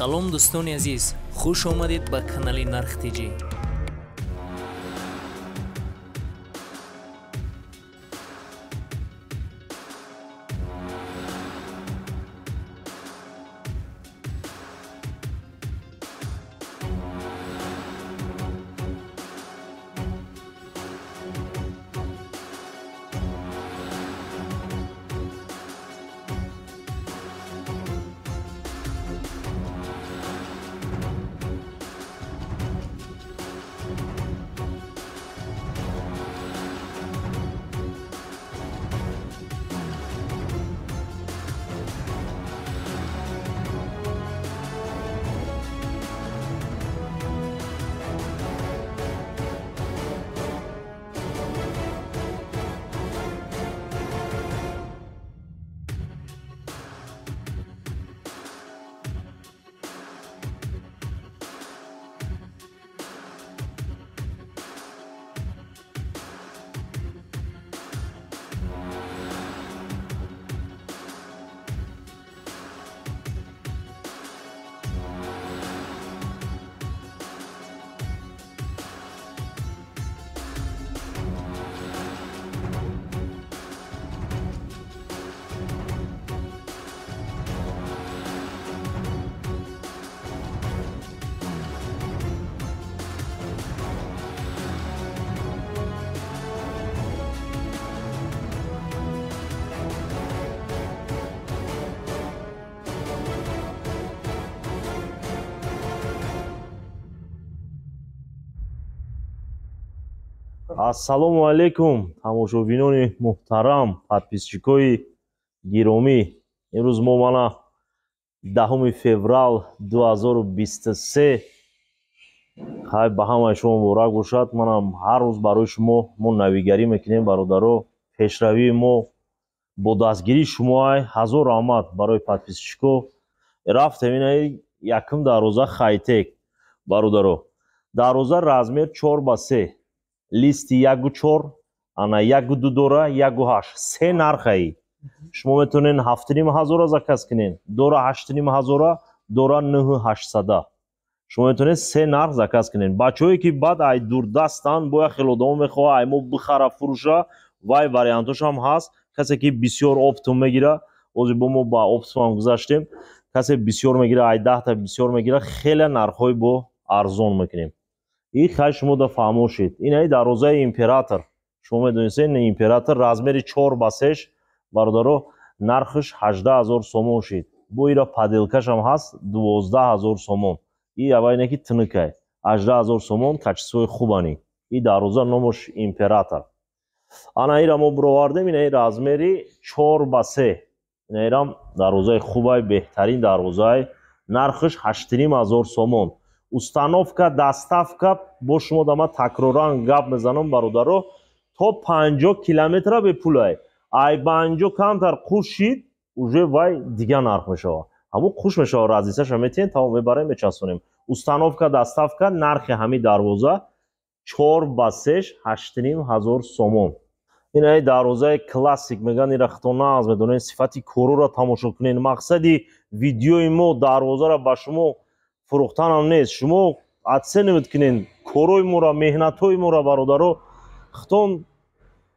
Салом, дӯстони азиз, хуш омадед ба канали Нарх ТЖ. Ассалому алайкум, тамошобинони муҳтарам, подписчикои гиромӣ. Имрӯз мо мана 10 феврал 2023. Хай, ба ҳамаи шумо муборак бошад. Манам ҳар рӯз барои шумо мо навигарӣ мекунем, бародаро. Пешравии мо бо дастгирии шумоай. Ҳазор раҳмат барои подписчико. Рафтем инаи якум дарвоза, хайтек, бародаро. Дарвоза размер 4 ба 3, листи 1,4, ана 1,2 дора, 1,8, се нархаи. Шумо метавонед 7,5 ҳазора заказ кунед, дора 8,5 ҳазора, дора 9,800. Шумо метавонед се нарх заказ кунед. Бачаҳое ки баъд ай дурдастанд, бояд хеле одамо мехоҳа ай мо бихара, фурӯша, вай вариантошам ҳаст. Касе ки бисёр оптом мегира, ҳозир бо мо ба оптомам гузаштем, касе бисёр мегира, ай 10та бисёр мегира, хеле нархҳои бо арзон мекунем. И хай, шумо да фаҳмо шид. Инаи дарвозаи Император, шумо медонистед, Император размери 4 ба 3, бародаро, нархш 18 000 сомон шид. Бо ира поделкашам ҳаст, 12 000 сомон. И авайне ки тинукай, 18 000 сомон, качествои хубани. И дарвоза номош Император. Ана ира мо бировардем, инаи размери 4 ба 3. Инаирам дарвозаи хубай, беҳтарин дарвозаи, нархш 8,5 ҳазор сомон, установка, доставка. Бо шумо дама такроран гап мезанам, бародаро, то 50 километра бепулай. Ай 50 камтар қушид, уже вай дига нарх мешавад, ҳамун қуш мешавад, разницаша метиҳем, тамом, мебарем, мечаспонем. Установка, доставка, нархи ҳами дарвоза 4 ба 3 8,5 ҳазор сомон. Инаи дарвозаи Классик мегӯянд, ира хато нағз медонед. Сифати корора тамошо кунед. Мақсади видеои мо дарвозаро ба шумо фурӯхтанам нест, шумо оценивать кунед корҳои моро, меҳнатҳои моро, бародаро, хитон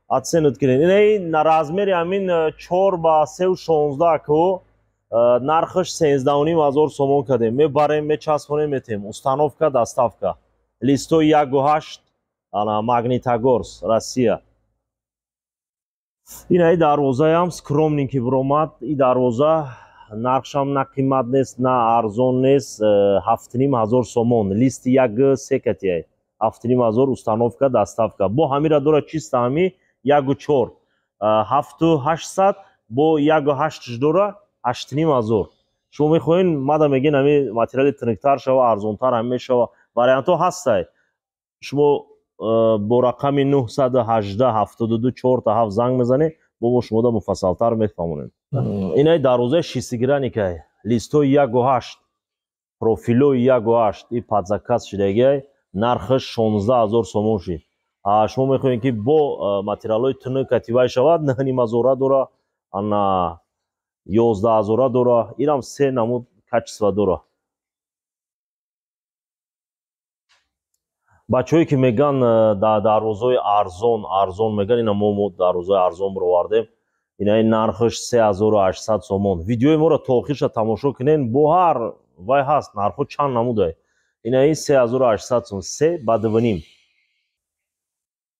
оценивать кунед. Инаи размери ҳамин 4 ба 3,16 ко, нархаш 13,5 ҳазор сомон кардем. Мебарем, мечаспонем, метем, установка, доставка, листои 1,8, ана Магнитогорск, Россия. Инаи дарвозаям скромненький биромад. И дарвоза нархшам на қимат нест, на арзон нест, 7,5 ҳазор сомон, листи 1,3 катияй, 7,5 ҳазор, установка, доставка. Бо ҳамира дора, чиста ҳами 1,4, 7,800, бо 1,8 дора, 8,5 ҳазор. Шумо мехоҳед, мада мегӯен, ҳами материали тиниктар шава, арзонтар ҳам мешава, вариантҳо ҳастай. Шумо бо рақами 918 72 4 7 занг мезанед, бо мо шумода муфассалтар мефаҳмонем. Инаи дарвозаи шестигранникай, листҳои 1,8, профилои 1,8, и под заказ шидагиай, нархаш 16 000 сомон шид. Шумо мехоҳед ки бо материалҳои тунук кативай шавад, 9,5 ҳазора дора, ана 11 ҳазора дора, инам се намуд качество дора. Бачаҳое ки меган дарвозаи арзон арзон меган, ина мо дарвозаи арзон бировардем. Инаи нархаш 3800 сомон. Видеои моро то охирша тамошо кунен, бо ҳар вай ҳаст, нархҳо чанд намудай. Инаи 3800 сом, 3 ба 2,5.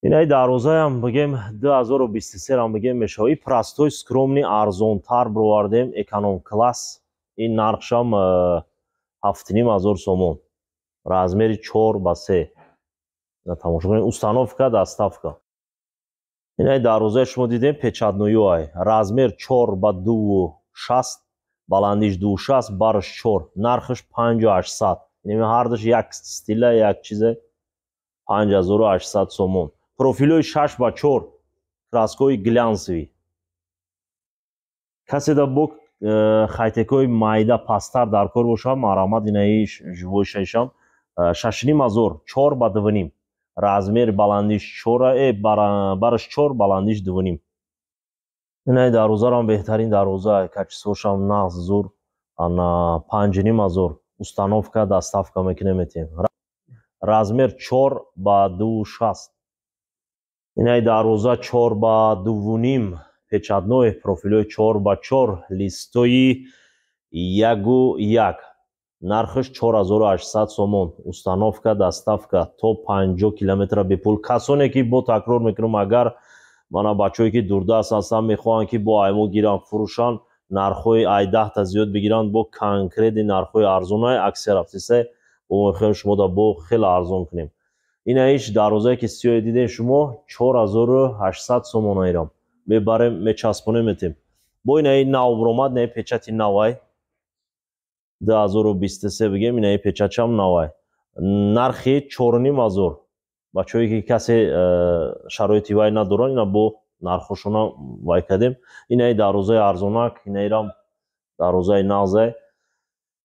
Инаи дарвозаям бигем 2023 ам бигем мешава. И простой, скромный, арзонтар бировардем, эконом класс. Ин нархшам 7500 сомон. Размери 4 ба 3. Тамошо кунед, установка, доставка. Инаи дарвозаи шумо дидем, печатной ай. Размер 4 ба 2,60, баландиш 2,60, барш 4, нархаш 5800. Инами ҳардаш як стила, як чизе, 5800 сомон. Профилҳои 6 ба 4, краскаҳои глянцевый. Касе да бо хайтекҳои майда пасттар дар кор бошад, марҳамат, инаи живой шашам 6500, 4 ба 2,5. Размер баландиш 4, бараш 4, баландиш 2,5. Инаи дарвозарам беҳтарин дарвоза, качествошам нағз, зур, ана 5500, установка, доставка мекунем, метиҳем. Размер 4 ба 2,60. Инаи дарвоза 4 ба 2,5, печатной, профилҳои 4 ба 4, листои 1,1. Нархаш 4800 сомон. Установка, доставка то 50 километра бепул. Касоне ки, бо такрор мекунам, агар мана бачаҳое ки дурдаст ҳастанд, мехоҳанд ки бо аймо гиранд, фурӯшанд, нархҳои ай 10-та зиёд бигиранд, бо конкретный нархҳои арзонай аксия рафтисе, бо мехоҳем шумо да бо хеле арзон кунем. Инаиш дарвозае ки сиёҳе дидем шумо, 4800 сомон айрам. Мебарем, мечаспонем, метем. Бо инаи нав буромад, инаи печати навай 2023 бигем, инаи печатшам навай. Нархи 4500. Бачаҳое ки касе шароити вай надоранд, ина бо нархҳошона вай кардем. Инаи дарвозаи арзонак, инаирам дарвозаи нағзе,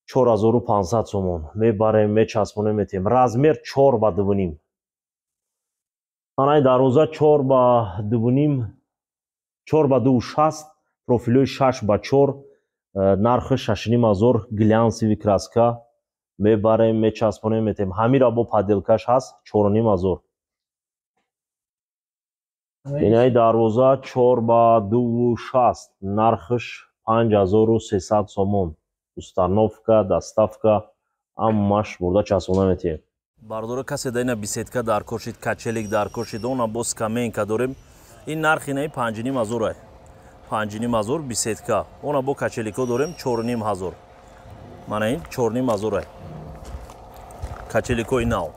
4500 сомон. Мебарем, мечаспонем, метем. Размер 4 ба 2,5. Анаи дарвоза 4 ба 2,5, 4 ба 2,60, профилҳои 6 ба 4, нархи 6500, глянцевый краска. Мебарем, мечаспонем, метем. Ҳамира бо подделкаш ҳаст, 4500. Инаи дарвоза 4 ба 2,60, нархаш 5300 сомон. Установка, доставка, ҳамаш бурда часпона метиҳем. Бародаро, касе да ина беседка дар кор шид, качелик дар кор шид, она бо скамейка дорем. Ин нархи инаи 5500 ай. 5500 беседка. Она бо качелико дорем 4500. Мана ин 4500 ай. Качеликои нав.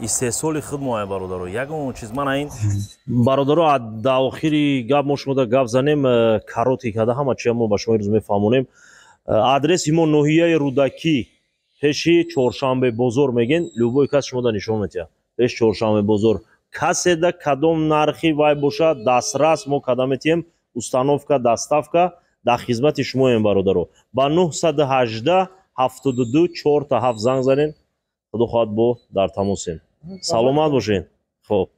Истеҳсоли худ моя, бародаро. Ягон чиз мана ин бародаро, дар охири гап мо шумо да гап занем, короткий када ҳама чия мо ба шумо имрӯз мефаҳмонем. Адреси мо ноҳияи Рӯдакӣ, пеши Чоршанбе бозор мегӯен, любой кас шумо да нишон метиҳад. Пеши Чоршанбе бозор. Касе да кадом нархи вай бошад, дастрас мо када метиҳем, установка, доставка, дар хизмати шумоем, бародаро. Ба 918 72 4 7 занг занен. Худо хоҳад, бо дар тамосем. Саломат бошед. Хоб.